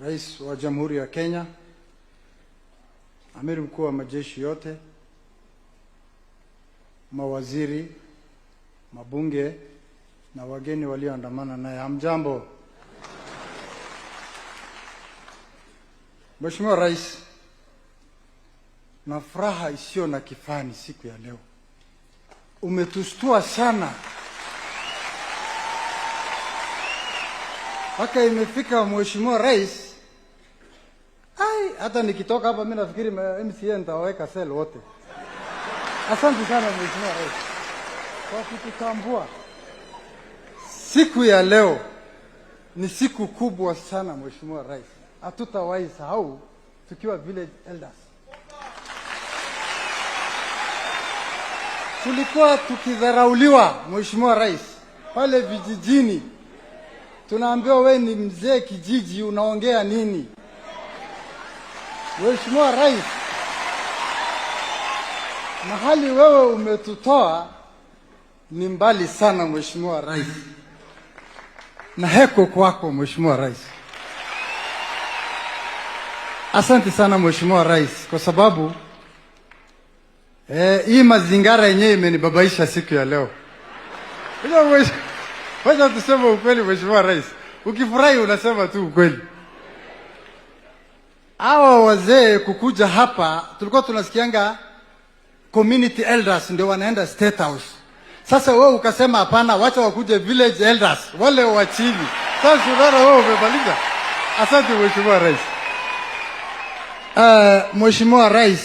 Rais wa Jamhuri ya Kenya, Amiri Mkuu wa majeshi yote, mawaziri, mabunge na wageni walioandamana naye, hamjambo. Mheshimiwa Rais, na furaha isiyo na kifani siku ya leo, umetustua sana mpaka imefika Mheshimiwa Rais. Ai, hata nikitoka hapa mimi nafikiri MCA nitawaweka cell wote. Asante sana Mheshimiwa Rais kwa kututambua. Siku ya leo ni siku kubwa sana Mheshimiwa Rais, hatutawahi sahau tukiwa village elders. Tulikuwa tukidharauliwa Mheshimiwa Rais pale vijijini, tunaambiwa we ni mzee kijiji, unaongea nini? Mheshimiwa Rais, mahali wewe umetutoa ni mbali sana Mheshimiwa Rais, na heko kwako Mheshimiwa Rais. Asante sana Mheshimiwa Rais kwa sababu hii mazingara yenyewe imenibabaisha siku ya leo. Wacha tuseme ukweli Mheshimiwa Rais, ukifurahi unasema tu ukweli. Hawa wazee kukuja hapa, tulikuwa tunasikianga community elders ndio wanaenda State House. Sasa wewe ukasema hapana, wacha wakuje village elders wale wa chini. Sasa unaona wewe umebaliza. Asante Mheshimiwa Rais. Mheshimiwa Rais,